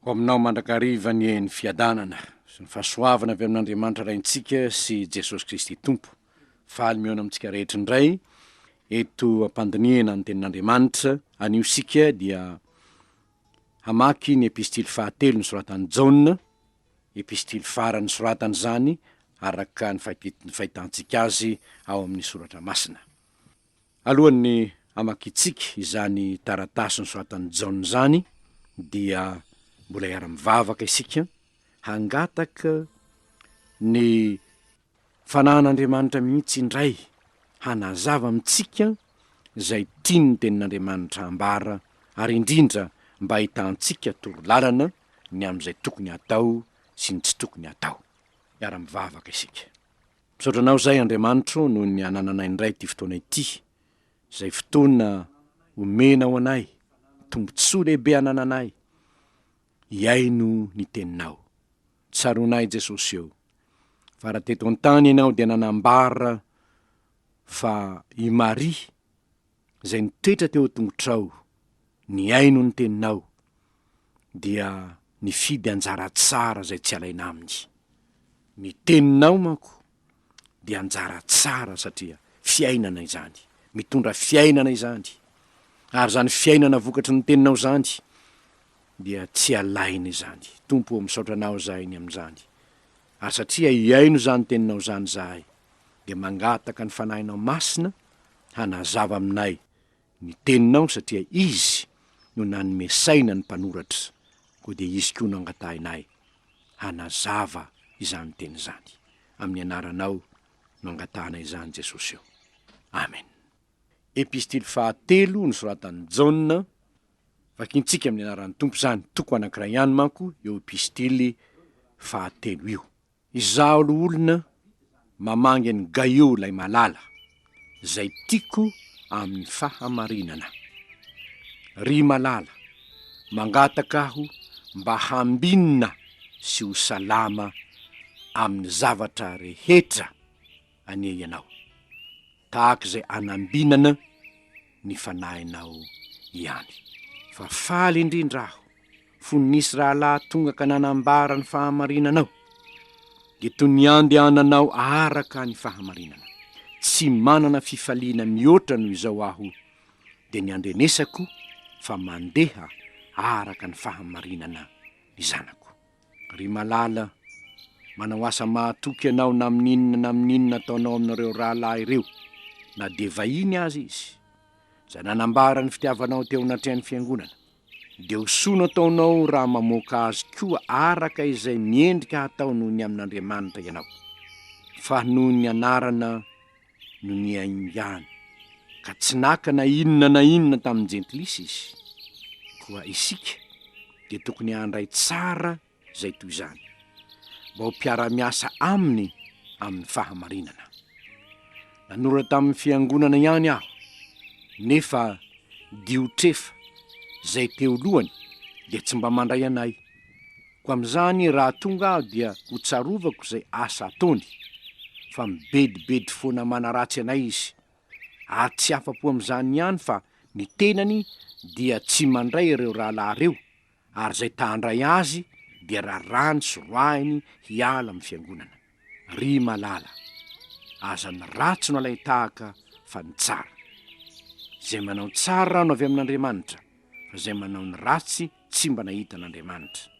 Ho aminao mandrakariva anie ny fiadanana sy ny fahasoavana avy amin'Andriamanitra Raintsika sy Jesosy Kristy Tompo. Faly mihaona amintsika rehetra indray eto am-pandinihana ny Tenin'Andriamanitra. Anio isika dia hamaky ny epistily fahatelo nosoratan'i Jaona, epistily farany nosoratany izany araka ny fahitantsika azy ao amin'ny Soratra Masina. Alohan'ny hamakiantsika izany taratasy nosoratan'i Jaona izany dia mbola hiara-mivavaka isika hangataka ny Fanahin'Andriamanitra mihitsy indray hanazava amintsika izay tian'ny Tenin'Andriamanitra hambara ary indrindra mba hahitantsika torolalana ny amin'izay tokony hatao sy ny tsy tokony hatao. Hiara-mivavaka isika. Misaotra Anao izahay Andriamanitro noho ny anananay indray ity fotoana ity, izay fotoana omenao anay, tombontsoa lehibe anananay hihaino ny Teninao. Tsaroanay Jesosy ô, fa raha teto an-tany Ianao dia nanambara fa i Maria izay nitoetra teo an-tongotrao, nihaino ny Teninao, dia nifidy anjara tsara izay tsy alaina aminy. Ny Teninao manko dia anjara tsara satria fiainana izany, mitondra fiainana izany, ary izany fiainana vokatry ny Teninao izany dia tsy alaina izany. Tompo ô, misaotra Anao izahay ny amin'izany. Ary satria hihaino izany Teninao izany izahay, dia mangataka ny Fanahinao Masina hanazava aminay ny Teninao satria Izy no nanome saina ny mpanoratra, koa dia Izy koa no angatahinay hanazava izany Teny izany. Amin'ny Anaranao no angatahanay izany Jesosy ô. Amen. Epistily fahatelo nosoratan'i Jaona, vakintsika amin'ny anaran'ny Tompo izany, toko anankiray ihany manko io epistily fahatelo io. Izaho loholona mamangy an'i Gaio ilay malala, izay tiako amin'ny fahamarinana. Ry malala, mangataka aho mba hambinina sy ho salama amin'ny zavatra rehetra anie ianao, tahaka izay anambinana ny fanahinao ihany. Fa faly indrindra aho fony nisy rahalahy tonga ka nanambara ny fahamarinanao, dia toy ny andehananao araka ny fahamarinana. Tsy manana fifaliana mihoatra noho izao aho, dia ny andrenesako fa mandeha araka ny fahamarinana ny zanako. Ry malala, manao asa mahatoky ianao na amin'inona na amin'inona ataonao amin'ireo rahalahy ireo, na dia vahiny aza izy, izay nanambara ny fitiavanao teo anatrehan'ny fiangonana. Dia ho soa no ataonao raha mamoaka azy koa araka izay miendrika hatao noho ny amin'Andriamanitra ianao, fa noho ny anarana no niaingàny, ka tsy naka na inona na inona tamin'ny Jentilisa izy. Koa isika dia tokony handray tsara izay toy izany, mba ho mpiara-miasa aminy amin'ny fahamarinana. Nanoratra tamin'ny fiangonana ihany aho, nefa Diotrefa, izay teo lohany, dia tsy mba mandray anay. Koa amin'izany, raha tonga aho dia hotsarovako izay asa ataony, fa mibedibedy foana manaratsy anay izy, ary tsy afa-po amin'izany ihany fa ny tenany dia tsy mandray ireo rahalahy ireo, ary izay ta-handray azy dia raràny sy roahiny hiala amin'ny fiangonana. Ry malala, aza ny ratsy no alain-tahaka fa ny tsara. Izay manao ny tsara no avy amin'Andriamanitra, fa izay manao ny ratsy tsy mba nahita an'Andriamanitra.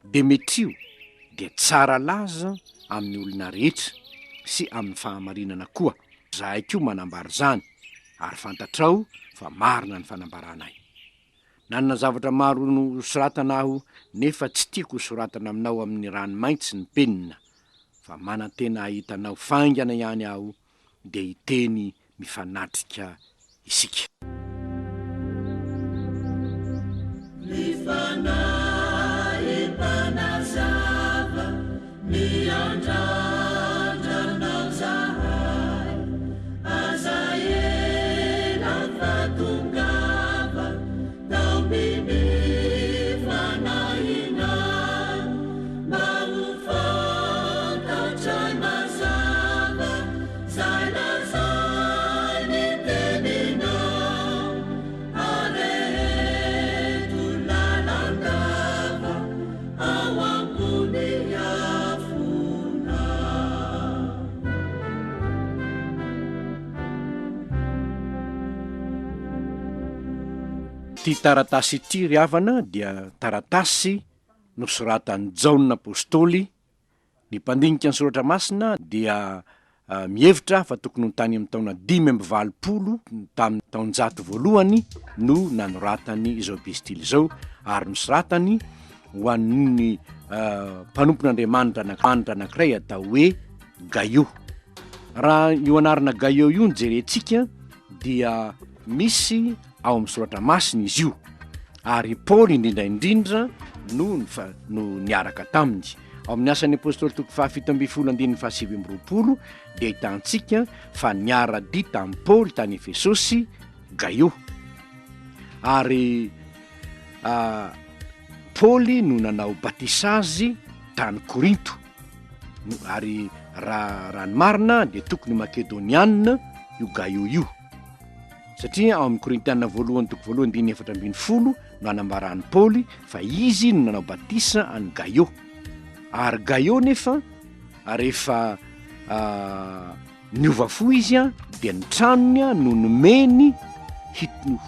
Demetrio dia tsara laza amin'ny olona rehetra sy amin'ny fahamarinana koa, izahay koa manambara izany, ary fantatrao fa marina ny fanambaranay. Nanana zavatra maro nosoratana aho nefa tsy tiako hosoratana aminao amin'ny ranomainty sy ny penina, fa manantena hahita anao faingana ihany aho dia hiteny mifanatrika isika. Ny Fanahy Mpanazava miandrandra anao zahay, aza ela fa tongava taomin'ny fanahinay mba ho fantatray mazava zay lazain'ny teninao areheto lalandava. Ity taratasy ity ry havana dia taratasy nosoratan'i Jaona Apostoly. Ny mpandinika ny Soratra Masina dia mihevitra fa tokony ho tany amin'ny taona 85 tamin'ny taonjato voalohany no nanoratany izao epistily izao, ary nosoratany ho an'ny mpanompon'Andriamanitra anankiray atao hoe Gaio. Raha io anarana Gaio io no jerentsika dia misy ao amin'ny soratra masina izy io, ary i Paoly indrindra indrindra no no niaraka taminy. Ao amin'ny Asan'ny Apostoly toko fahafito ambin'ny folo andininy fahasivy amby roapolo dia ahitantsika fa niara-dia tamin'i Paoly tany Efesosy Gaio, ary Paoly no nanao batisa azy tany Korinto, ary raha raha ny marina dia tokony ho Makedoniana io Gaio io, satria ao amin'ny Korintiana voalohany toko voalohany andininy 14 no anambaran'i Paoly fa izy no nanao batisa an'i Gaio. Ary Gaio nefa rehefa niova fo izy dia ny tranony no nomeny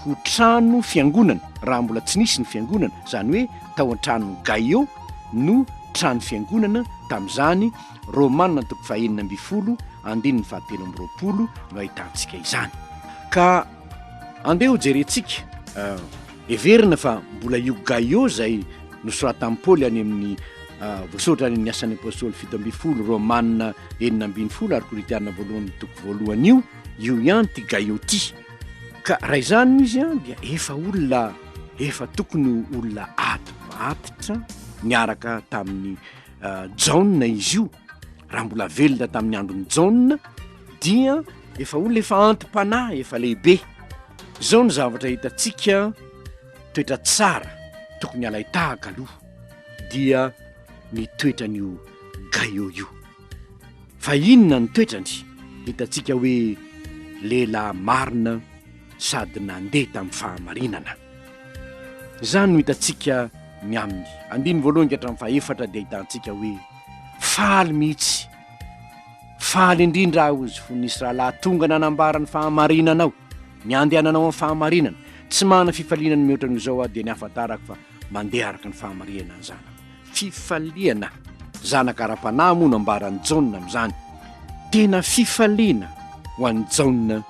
ho trano fiangonana, raha mbola tsy nisy ny fiangonana, izany hoe tao an-tranon'i Gaio no trano fiangonana tamin'izany. Romana toko faha-16 andininy faha-23 no ahitantsika izany. Ka andeha ho jerentsika, heverina fa mbola io Gaio izay nosoratan'i Paoly any amin'ny voasoratra any amin'ny Asan'ny Apostoly 17, Romana 16 ary Korintiana voalohany toko voalohany io, io ihany ity Gaio ity. Ka raha izany moa izy dia efa olona efa tokony ho olona atitra niaraka tamin'ny Jaona izy io, raha mbola velona tamin'ny andron'i Jaona dia efa olona efa anti-panahy, efa lehibe. Izao ny zavatra hitantsika, toetra tsara tokony halain-tahaka aloha dia ny toetran'io Gaio io. Fa inona ny toetrany? Hitantsika hoe lehilahy marina sady nandeha tamin'ny fahamarinana. Izany no hitantsika ny aminy. Andininy voalohany ka hatramin'ny fahefatra dia ahitantsika hoe faly mihitsy. Faly indrindra aho izy fony nisy rahalahy tonga nanambara ny fahamarinanao, ny andehananao amin'ny fahamarinana. Tsy manana fifaliana ny mihoatra noho izao aho dia ny hahafantarako fa mandeha araka ny fahamarinana ny zanako. Fifaliana. Zanaka ara-panahy moa no ambaran'i Jaona amin'izany. Tena fifaliana ho an'i Jaona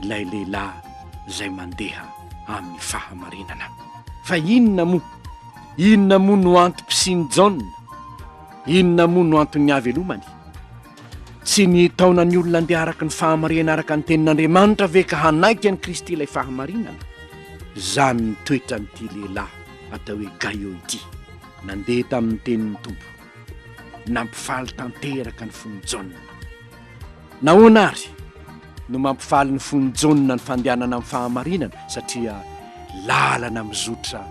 ilay lehilahy izay mandeha amin'ny fahamarinana. Fa inona moa? Inona moa no antom-pisian'i Jaona? Inona moa no anton'ny havelomany? Tsy ny hitaona ny olona handeha araka ny fahamarinana araka ny tenin'Andriamanitra ve ka hanaiky an'i Kristy ilay fahamarinana? Izany ny toetran'ity lehilahy atao hoe Gaio ity. Nandeha tamin'ny tenin'ny Tompo. Nampifaly tanteraka ny fon'i Jaona. Nahoana àry no mampifaly ny fon'i Jaona ny fandehanana amin'ny fahamarinana? Satria lalana mizotra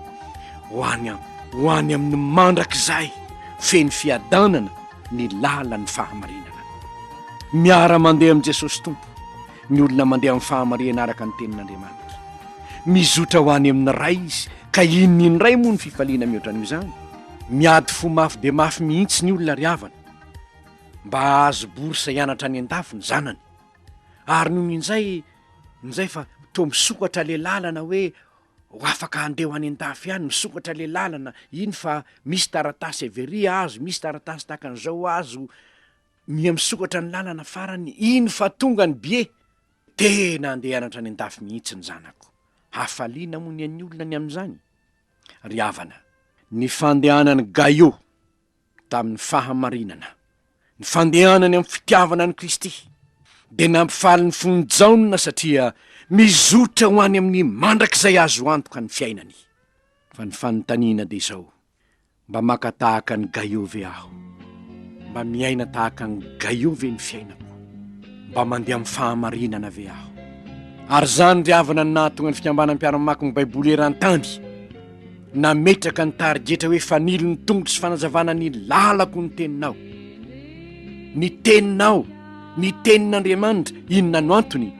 ho any ho any amin'ny mandrakizay feno fiadanana ny lalan'ny fahamarinana. Miara-mandeha amin'i Jesosy Tompo ny olona mandeha amin'ny fahamarinana araka ny tenin'Andriamanitra. Mizotra ho any amin'ny Ray izy, ka inona indray moa ny fifaliana mihoatra noho izany? Miady fo mafy dia mafy mihitsy ny olona ry havana, mba hahazo bourse hianatra any an-dafy ny zanany. Ary nony injay, injay fa toa misokatra le lalana hoe ho afaka handeha ho any an-dafy any, misokatra le lalana, iny fa misy taratasy avy ery azo, misy taratasy tahaka an'izao azo, miha misokatra ny lalana farany, iny fa tonga ny billet, tena handeha hianatra any an-dafy mihitsy ny zanako. Hafaliana moa ny an'ny olona ny amin'izany? Ry havana, ny fandehanan'i Gaio tamin'ny fahamarinana, ny fandehanany amin'ny fitiavana an'i Kristy, dia nampifaly ny fon'i Jaona satria mizotra ho any amin'ny mandrakizay azo antoka ny fiainany. Fa ny fanontaniana dia izao, Mba maka tahaka an'i Gaio ve aho? Mba miaina tahaka an'i Gaio ve ny fiainako? Mba mandeha amin'ny fahamarinana ve aho? Ary izany ry havana no nahatonga ny fikambanan'ny mpiara-mamaky ny Baiboly eran-tany nametraka ny tarigetra hoe fanilo ny tongotro sy fanazavana ny lalako ny teninao. Ny teninao, ny tenin'Andriamanitra, inona no antony?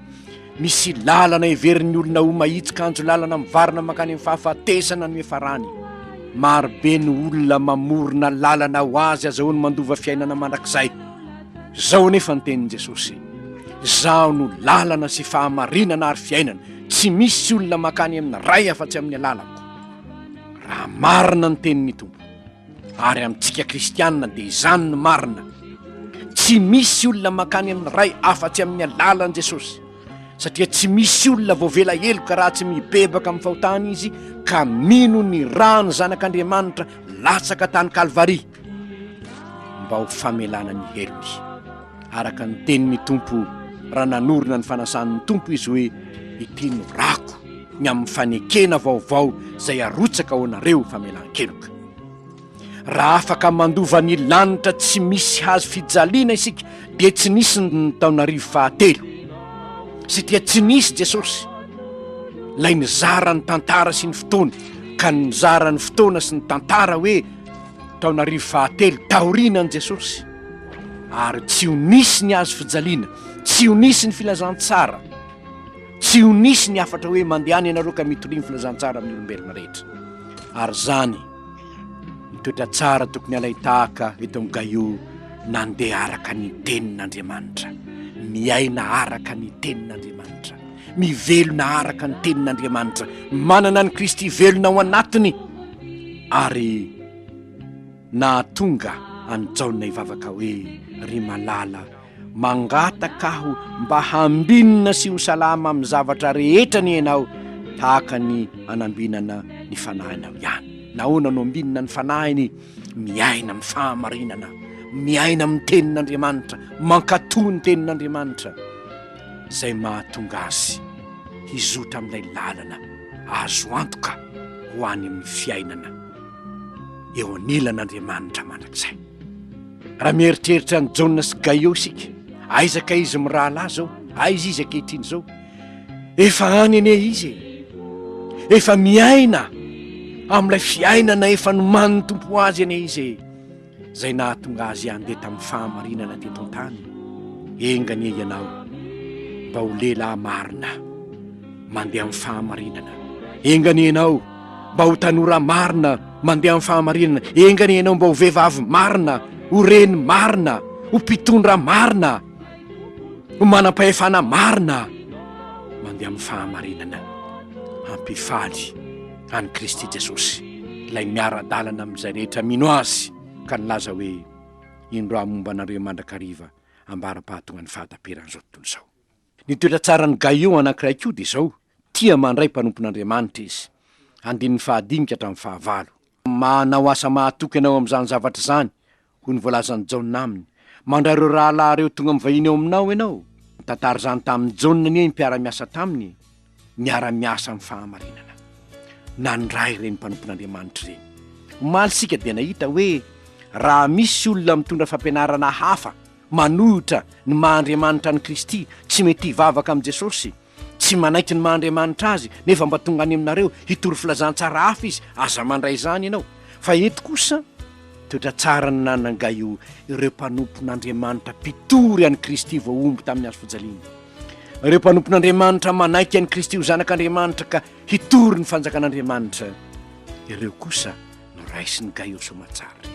Misy lalana heverin'ny olona ho mahitsy kanjo lalana mivarina mankany amin'ny fahafatesana no hiafarany. Maro be ny olona mamorona lalana ho azy azahoany mandova fiainana mandrakizay. Izao anefa ny tenin'i Jesosy, Izaho no lalana sy fahamarinana ary fiainana. Tsy misy olona mankany amin'ny Ray afa-tsy amin'ny alalako. Raha marina ny tenin'ny Tompo, ary amintsika kristianina dia izany no marina, tsy misy olona mankany amin'ny Ray afa-tsy amin'ny alalan'i Jesosy, satria tsy misy olona voavela heloka raha tsy mibebaka amin'ny fahotany izy ka mino ny ràn'ny Zanak'Andriamanitra latsaka tany Kalvary mba ho famelana ny helony. Araka ny tenin'ny Tompo raha nanorina ny fanasan'ny Tompo izy hoe, Ity no rako ny amin'ny fanekena vaovao izay arotsaka ho anareo ho famelan-keloka. Raha afaka mandova ny lanitra tsy misy hazo fijaliana isika dia tsy nisy ny taonarivo fahatelo, satria tsy nisy Jesosy, ilay nizara ny tantara sy ny fotoana, ka nizara ny fotoana sy ny tantara hoe taonarivo fahatelo taorianan'i Jesosy, ary tsy ho nisy ny hazo fijaliana, tsy ho nisy ny filazantsara, tsy ho nisy ny hafatra hoe mandehana ianareo ka mitoria ny filazantsara amin'ny olombelona rehetra. Ary izany ny toetra tsara tokony alain-tahaka eto amin'i Gaio, nandeha araka ny tenin'Andriamanitra, miaina araka ny tenin'Andriamanitra, mivelona araka ny tenin'Andriamanitra, manana an'i Kristy velona ao anatiny, ary nahatonga an'i Jaona hivavaka hoe, Ry malala, Mangataka aho mba hambinina sy ho salama amin'ny zavatra rehetra anie ianao, tahaka ny anambinana ny fanahinao ihany. Nahoana no ambinina ny fanahiny? Miaina amin'ny fahamarinana, miaina amin'ny tenin'Andriamanitra, mankatò ny tenin'Andriamanitra, izay mahatonga azy hizotra amin'ilay lalana azo antoka ho any amin'ny fiainana eo anilan'Andriamanitra mandrakizay. Raha mieritreritra an'i Jaona sy Gaio isika, aiza kay izy mirahalahy izao? Aiza izy ankehitriny izao? Efa any anie izy e! Efa miaina amin'ilay fiainana efa nomanin'ny Tompo ho azy anie izy e! Izay nahatonga azy handeha tamin'ny fahamarinana teto an-tany. Enga anie ianao mba ho lehilahy marina, mandeha amin'ny fahamarinana. Enga anie ianao mba ho tanora marina mandeha amin'ny fahamarinana. Enga anie ianao mba ho vehivavy marina, ho reny marina, ho mpitondra marina, ho manam-pahefana marina mandeha amin'ny fahamarinana. Hampifaly an'i Kristy Jesosy, ilay miara-dalana amin'izay rehetra mino Azy, ka nilaza hoe, Indro aho momba anareo mandrakariva ambara-pahatongan'ny fahataperan'izao tontolo izao. Ny toetra tsaran'i Gaio anankiray koa dia izao, Tia mandray mpanompon'Andriamanitra izy. Andininy fahadimy ka hatramin'ny fahavalo. Manao asa mahatoky ianao amin'izany zavatra izany, hoy ny voalazan'i Jaona aminy. Mandray ireo rahalahy ireo tonga mivahiny ao aminao ianao. Nitantara izany tamin'i Jaona anie ny mpiara-miasa taminy e! Miara-miasa amin'ny fahamarinana. Nandray ireny mpanompon'Andriamanitra ireny. Omaly isika dia nahita hoe raha misy olona mitondra fampianarana hafa manohitra ny maha Andriamanitra an'i Kristy, tsy mety hivavaka amin'i Jesosy, Tsy manaiky ny maha Andriamanitra azy, nefa mba tonga any aminareo hitory filazantsara hafa izy, aza mandray izany ianao. Fa eto kosa, toetra tsara no nanan'i Gaio ireo mpanompon'Andriamanitra mpitory an'i Kristy voahombo tamin'ny hazo fijaliana. Ireo mpanompon'Andriamanitra manaiky an'i Kristy ho Zanak'Andriamanitra ka hitory ny fanjakan'Andriamanitra, ireo kosa noraisin'i Gaio soamatsara.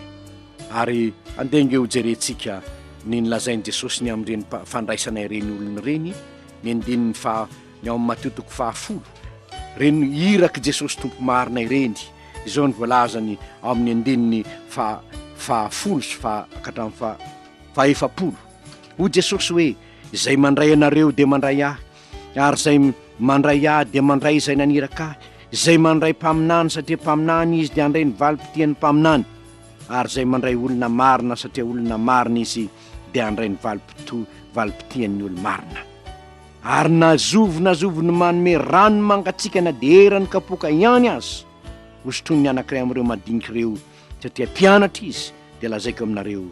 Ary andeha ange hojerentsika ny nolazain'i Jesosy ny amin'ireny fandraisana ireny olona ireny, ny andininy faha, ny ao amin'ny Matio toko fahafolo. Ireny irak'i Jesosy Tompo marina ireny, izao ny voalazany ao amin'ny andininy faha, fahafolo sy faha, ka hatramin'ny faha, fahaefapolo. Hoy Jesosy hoe, Izay mandray anareo dia mandray ahy, ary izay mandray ahy dia mandray izay naniraka ahy. Izay mandray mpaminany satria mpaminany izy dia handray ny valim-pitian'ny mpaminany. Ary izay mandray olona marina satria olona marina izy dia handray ny valim-pito valim-pitian'ny olo-marina. Ary na zovy na zovy no manome rano mangatsiaka na dia eran'ny kapoaka ihany aza hosotroin'ny anankiray amin'ireo madinika ireo satria mpianatra izy dia lazaiko aminareo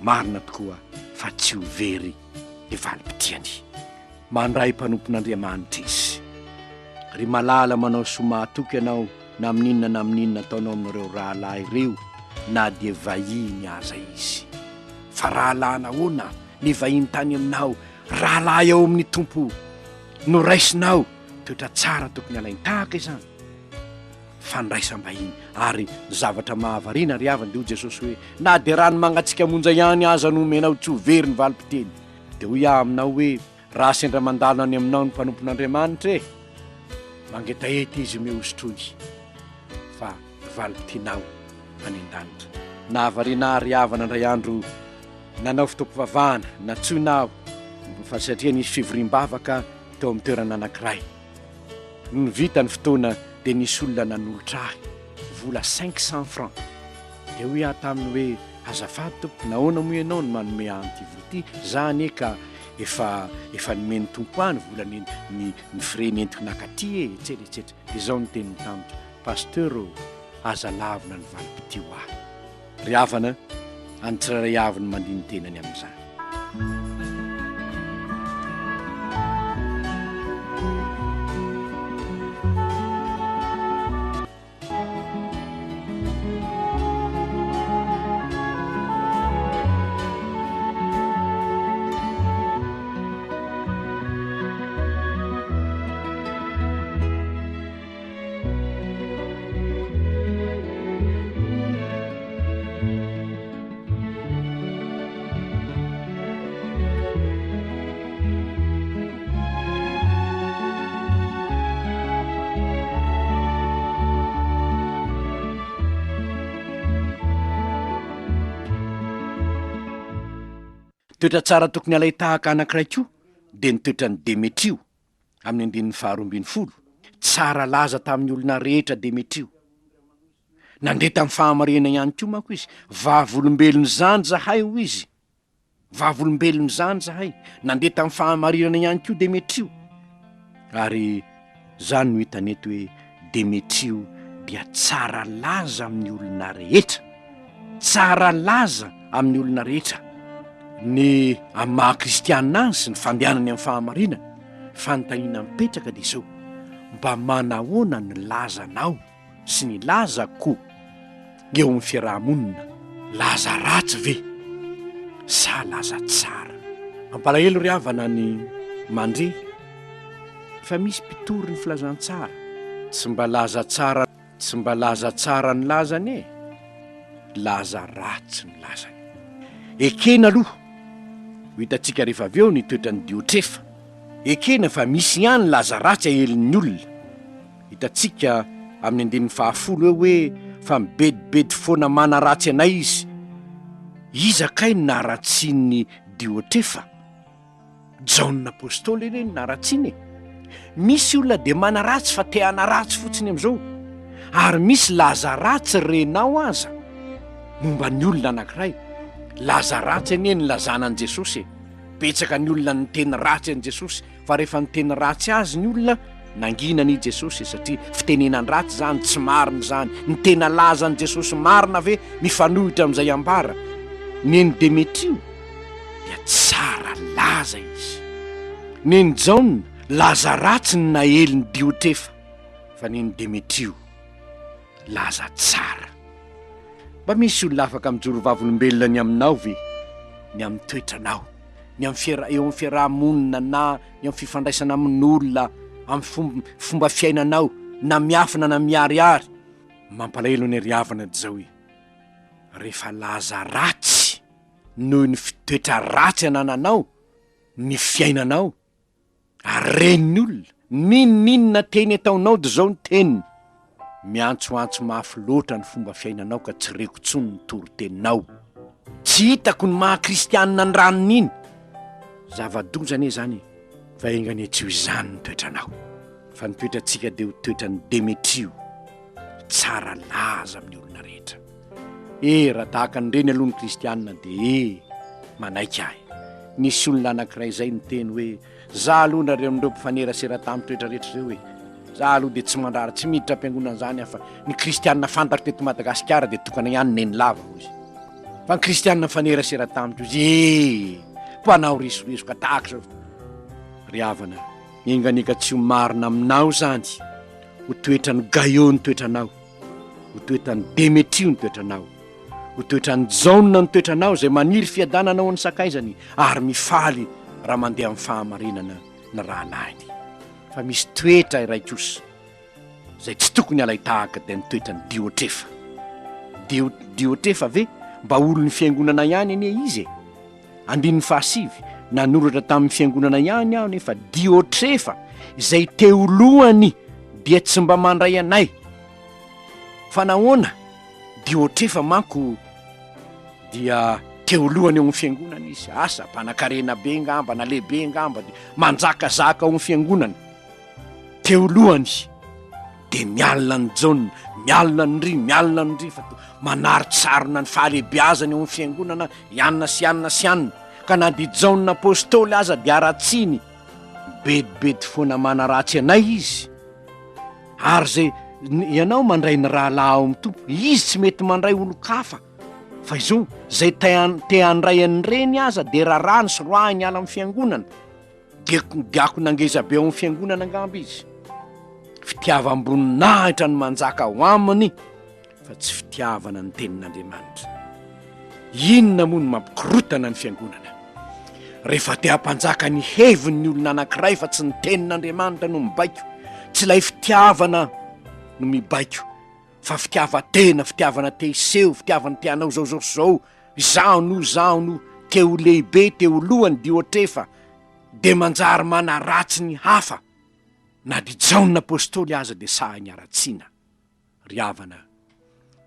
marina tokoa fa tsy ho very ny valim-pitiany. Mandray mpanompon'Andriamanitra izy. Ry malala manao soa mahatoky ianao na amin'inona na amin'inona ataonao amin'ireo rahalahy ireo na dia vahiny aza izy. Fa rahalahy nahoana ny vahiny tany aminao, rahalahy ao amin'ny Tompo noraisinao, toetra tsara tokony alain-tahaka izany. Fandraisam-bahiny ary ny zavatra mahavariana ry havana dia hoy Jesosy hoe na dia rano mangatsiaka monja ihany aza no omenao tsy ho very ny valim-piteny. Dia hoy aho aminao hoe, Raha sendra mandalo any aminao ny mpanompon'Andriamanitra e! Mangetaheta izy omeo hosotroiny fa valim-pitinao any an-danitra. Nahavariana ahy ry havana indray andro nanao fotoam-pivavahana, nantsoina aho fa satria nisy fivoriam-bavaka teo amin'ny toerana anankiray. Nony vita ny fotoana dia nisy olona nanolotra ahy vola 500 francs. Dia hoy aho taminy hoe, azafady tompoko, nahoana moa ianao no manome ahy an'ity vola ity? Za anie ka efa efa nomen'ny Tompo ahy ny vola ny ny ny frais nentiko nakaty e, etsetra etsetra. Dia izao no teniny tamiko, Pasteur ô, aza lavina ny valim-pitia ho ahy. Ry havana, an'ny tsirairay avy no mandini-tena ny amin'izany. Toetra tsara tokony halain-tahaka anankiray koa dia ny toetran'i Demetrio, amin'ny andininy faharoa ambin'ny folo. Tsara laza tamin'ny olona rehetra Demetrio. Nandeha tamin'ny fahamarinana ihany koa manko izy. Vavolombelon'izany izahay, hoy izy. Vavolombelon'izany izahay. Nandeha tamin'ny fahamarinana ihany koa Demetrio. Ary izany no hitany eto hoe Demetrio dia tsara laza amin'ny olona rehetra. Tsara laza amin'ny olona rehetra. Ny amin'ny maha kristianina azy sy ny fandehanany amin'ny fahamarinana, fanontaniana mipetraka dia izao, mba manahoana ny lazanao? sy ny lazako eo amin'ny fiaraha-monina, laza ratsy ve sa laza tsara? Mampalahelo ry havana ny mandre fa misy mpitory ny filazantsara tsy mba laza tsara tsy mba laza tsara ny lazany e, laza ratsy ny lazany. Ekena aloha, ho hitantsika rehefa avy eo ny toetran'i Diotrefa, ekena fa misy ihany laza ratsy aelin'ny olona, Hitantsika amin'ny andininy fahafolo eo hoe fa mibedibedy foana manaratsy anay izy. Iza kay no naharatsian'i Diotrefa? Jaona apostoly anie no naharatsiany e! Misy olona dia manaratsy fa te hanaratsy fotsiny amin'izao. Ary misy laza ratsy renao aza momba ny olona anankiray. Laza ratsy anie ny nilazana an'i Jesosy e! Betsaka ny olona niteny ratsy an'i Jesosy. Fa rehefa niteny ratsy azy ny olona, nangina anie Jesosy e, satria fitenenan-dratsy izany, tsy marina izany. Ny tena lazan'i Jesosy marina ve mifanohitra amin'izay ambara? Nen'i Demetrio dia tsara laza izy. Nen'i Jaona, laza ratsy ny naelin'i Diotrefa, fa nen'i Demetrio, laza tsara. Mba misy olona afaka mijoro vavolombelona ny aminao ve? Ny amin'ny toetranao, ny amin'ny fiara- eo amin'ny fiaraha-monina na eo amin'ny fifandraisana amin'olona, amin'ny fomba fomba fiainanao, na miafina na miharihary. Mampalahelo anie ry havana izao e! Rehefa laza ratsy noho ny fitoetra ratsy anananao ny fiainanao, Ary ren'ny olona, n'inon'inona teny ataonao dia izao ny teniny, miantsoantso mafy loatra ny fomba fiainanao ka tsy reko intsony ny toriteninao. Tsy hitako ny maha kristianina ny ranony iny. Zava-doza anie izany e! Fa enga anie tsy ho izany ny toetranao, fa ny toetrantsika dia ho toetran'i Demetrio, tsara laza amin'ny olona rehetra. E, raha tahaka an'ireny aloha ny kristianina dia e, manaiky ahy. Nisy olona anankiray izay niteny hoe, za aloha nareo amin'ireo mpifanerasera tamiko rehetra rehetra ireo e, za aloha dia tsy mandrara, tsy miditra am-piangonana izany aho fa ny kristianina fantako teto Madagasikara dia tokana ihany Nenilava hoy izy. Fa ny kristianina mifanerasera tamiko izy e, mpanao resoresoka tahaka izao. Ry havana, enga anie ka tsy ho marina aminao izany, ho toetran'i Gaio ny toetranao. Ho toetran'i Demetrio ny toetranao, ho toetran'i Jaona ny toetranao izay maniry fiadanana ho an'ny sakaizany ary mifaly raha mandeha amin'ny fahamarinana ny rahalahiny. Fa misy toetra iray kosa izay tsy tokony halain-tahaka dia ny toetran'i Diotrefa. Dio, Diotrefa ve mba olon'ny fiangonana ihany anie izy e? Andininy fahasivy, Nanoratra tamin'ny fiangonana ihany aho nefa Diotrefa izay te ho lohany. dia tsy mba mandray anay. Fa nahoana? Diotrefa manko dia teo lohany eo amin'ny fiangonana izy, asa mpanakarena be ngamba na lehibe ngamba, dia manjakazaka ao amin'ny fiangonana. Teo lohany dia mialona an'i Jaona, mialona an-dry, mialona an-dry fa toa manarontsarona ny fahalehibeazany eo amin'ny fiangonana i Anna sy Anna sy Anna. Ka na dia Jaona apostoly aza dia haratsiny, mibedibedy foana manaratsy anay izy. Ary izay ianao mandray ny rahalahy ao amin'ny Tompo, izy tsy mety mandray olon-kafa. Fa izao, izay te handray an'ireny aza dia raràny sy roahiny hiala amin'ny fiangonana. Diakona ngeza be ao amin'ny fiangonana angamba izy. Fitiavam-boninahitra no manjaka ao aminy fa tsy fitiavana ny tenin'Andriamanitra. Inona moa no mampikorotana ny fiangonana? Rehefa te hampanjaka ny heviny ny olona anankiray fa tsy ny tenin'Andriamanitra no mibaiko, tsy ilay fitiavana no mibaiko fa fitiavan-tena, fitiavana te hiseho, fitiavana te hanao izao izao sy izao, Izaho no, izaho no, te ho lehibe, te ho lohany, Diotrefa, dia manjary manaratsy ny hafa, na dia Jaona Apostoly aza dia sahy niaratsiana. Ry havana,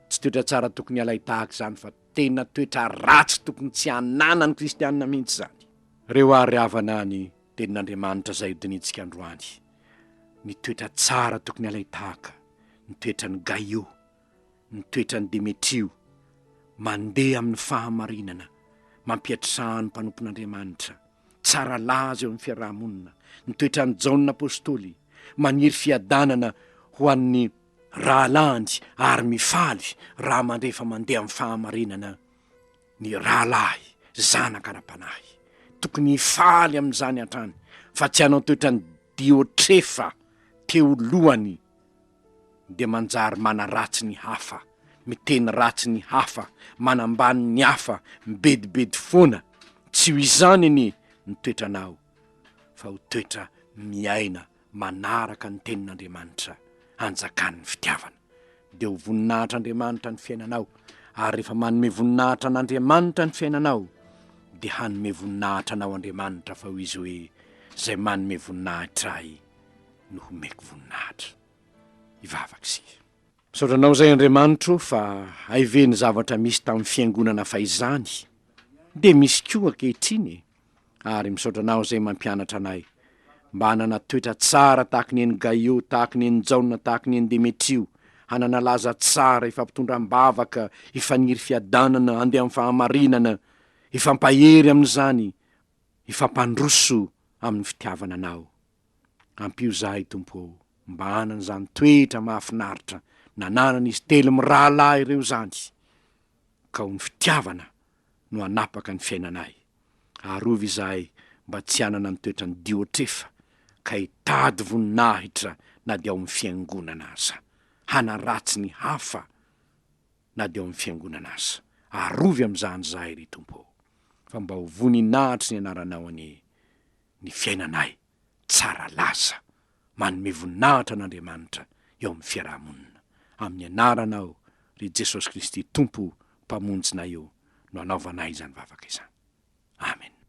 tsy toetra tsara tokony halain-tahaka izany fa tena toetra ratsy tokony tsy hananan'ny kristiana mihitsy izany. Reo ary ry havana ny tenin'Andriamanitra izay hodinihintsika androany, ny toetra tsara tokony halain-tahaka, ny toetran'i Gaio, ny toetran'i Demetrio, mandeha amin'ny fahamarinana, mampiatrano mpanompon'Andriamanitra, tsara laza eo amin'ny fiaraha-monina, ny toetran'i Jaona Apostoly, maniry fiadanana ho an'ny rahalahiny ary mifaly raha mandre fa mandeha amin'ny fahamarinana ny rahalahy zanaka ara-panahy. Tokony hifaly amin'izany hatrany fa tsy hanao toetran'i Diotrefa teo lohany dia manjary manaratsy ny hafa, miteny ratsy ny hafa, manambany ny hafa, mibedibedy foana, tsy ho izany anie ny toetranao fa ho toetra miaina manaraka ny tenin'Andriamanitra hanjakan'ny fitiavana. Dia ho voninahitr'Andriamanitra ny fiainanao, ary rehefa manome voninahitra an'Andriamanitra ny fiainanao dia hanome voninahitra anao Andriamanitra fa hoy Izy hoe, izay manome voninahitra Ahy no homeko voninahitra. Hivavaka isika. Misaotra Anao izay Andriamanitro fa hay ve ny zavatra misy tamin'ny fiangonana fahizany dia misy koa ankehitriny e! Ary misaotra Anao izay mampianatra anay mba hanana toetra tsara tahaky ny an'i Gaio, tahaky ny an'i Jaona, tahaky ny an'i Demetrio, hanana laza tsara, hifampitondra am-bavaka, hifaniry fiadanana, handeha amin'ny fahamarinana, hifampahery amin'izany, hifampandroso amin'ny fitiavana Anao. Ampio izahay Tompo ô, mba hanana izany toetra mahafinaritra nananan'izy telo mirahalahy ireo izany, ka ho ny fitiavana no hanapaka ny fiainanay. Arovy izahay mba tsy hanana ny toetran'i Diotrefa, ka hitady voninahitra na dia ao amin'ny fiangonana aza, hanaratsy ny hafa na dia ao amin'ny fiangonana aza. Arovy amin'izany izahay, ry Tompo ô, fa mba ho voninahitry ny anaranao anie ny fiainanay tsara laza, manome voninahitra an'Andriamanitra eo amin'ny fiaraha-monina. Amin'ny anaranao, ry Jesosy Kristy Tompo Mpamonjinay o, no anaovanay izany vavaka izany. Amen.